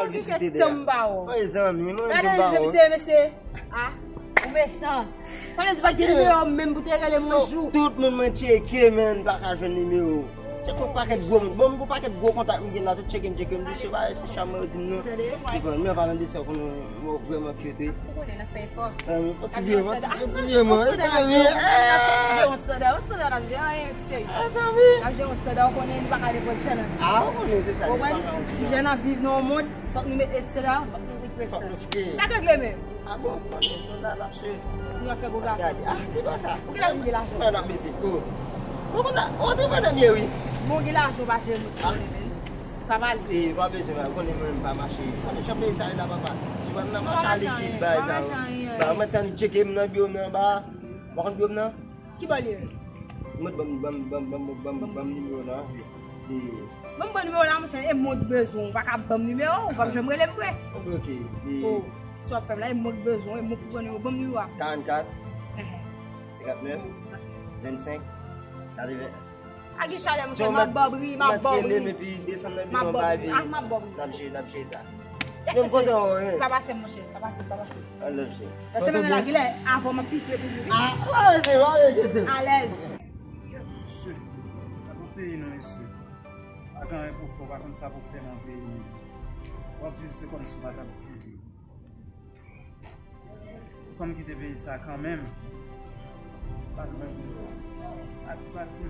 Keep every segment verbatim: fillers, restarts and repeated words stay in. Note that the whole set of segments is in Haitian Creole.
Depi ke tan m pa wè w. Oye, zanmi, mwen menm m pa wè w. Gade jan misye, mesye. Ah, ou mechan. Sa vle di pa t gen nimewo m menm pou te rele m yon jou. Tout moun mwen tcheke, men m pa ka jwenn nimewo w. Tcheke yon pakèt gwo moun. Bon, m gon pakèt gwo kontak m gen la, tout tcheke m, tcheke m, di se pa, se chanm mwen yo di m non. Tande? Li konn, men an palan de sa, ou konn wè w vrèman cute, wi. Ou konnen n ap fè efò. Fon ti vye mwen, ti vye mwen. N ap jere yon standa, yon standa n ap jere, anyen serye. N ap jere yon standa, ou konnen li pa ka nenpòt jan nan. Ah, ou konnen se sa. Ou konprann? Ti jan n ap viv nan yon mond, fòk nou met estanda, fòk nou viv prensès. Sa k regle menm? Ah bon, ok, nou la, n ap swiv. Nou ap fè gwo gason. Gade, ah, ki bò sa? Ou genlè vin gen lajan. Mwen ap mete, oh. Ou konn sa, ou te vann byen, wi. Bon, gen lajan, ou pa jere moun, ti konnen, men. Pa pale. E, pa bezwen, ou konnen mwen menm pa mache. Ou konnen jan peyi sa ye la, papa. Si pa m nan mache a likid, bay sa yo. Ba, mwen tann tcheke m nan biwo m nan anba. Ou konn biwo m nan? Ki bò l ye? Mwen ban m, ban m, ban m, ban m, ban m, ban m nimewo w la. E, ban m pran nimewo w la, monchè, e mwen w bezwen, ou pa ka ban m nimewo w, ou p ap janm rele m vre. Ok, ok. E, oh, sa w ap fè m la, e mwen w bezwen, e mwen pou pran nimewo, ban m nimewo a. Karannkat, senkantnèf, vennsenk, katreven. A gen chalè, monchè, m ap ba w bri, m ap ba w bri. M ap ba w bri. Ah, m ap ba w bri. N ap jere, n ap jere sa. Men m kontan wè w, wi. Pa pase m, monchè, pa pase m, pa pase m. An love, cheri. Nan semèn nan la, genlè, avan m ap pifle toujou, wi. Ah, pa vle, pa vle, pa vle. Alèz. Mesye, nan yon peyi nou, mesye. Pa gen anyen pou fè, w pa konn sa pou fè nan peyi nou. W ap viv se kòmsi w pa t ap viv. Fò m kite peyi sa kanmenm. Pa t mwen pou pati, pati m.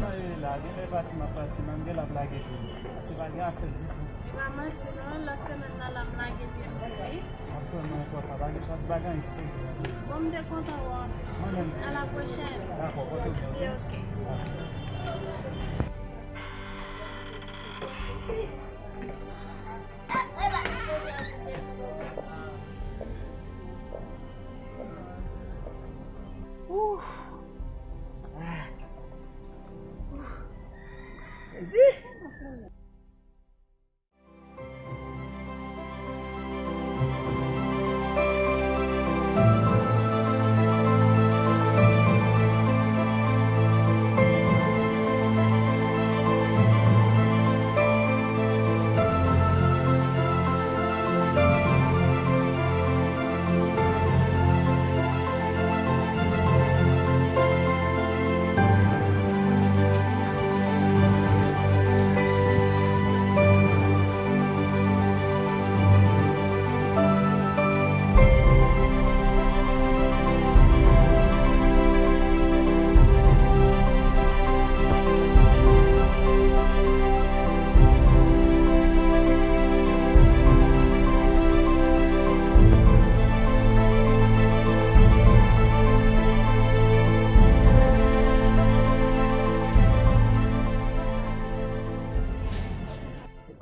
Sa yo ye la, genlè pati m ap pati, men m genlè ap lage tou. Paske pa gen afè ditou. Li pa manti non, lòt semèn nan la m lage pye m wi. M ap tann mwen ankò, sa pa gen chans, bagay anyen ki serye. Bon, m te kontan wè w. Mwen menm tou. À la prochaine. Dakò, pòte w byen, ok? Ok. Ouf. Ah. Ouf. Mezi.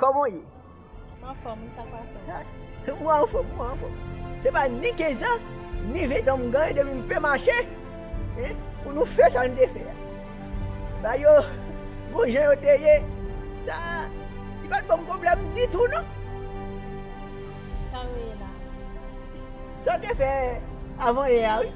Kòman w ye? M anfòm wi, sa k pase w? Mwen anfòm, mwen anfòm. Se pa ni kenz an, ni ven tan m genyen depi m pe mache, hein, pou nou fè sa n te fè a. Ba yo, bon jan yo te ye, sa, li pa t ban m pwoblèm ditou non. Sa w ye la? Sa w te fè avan yè a wi.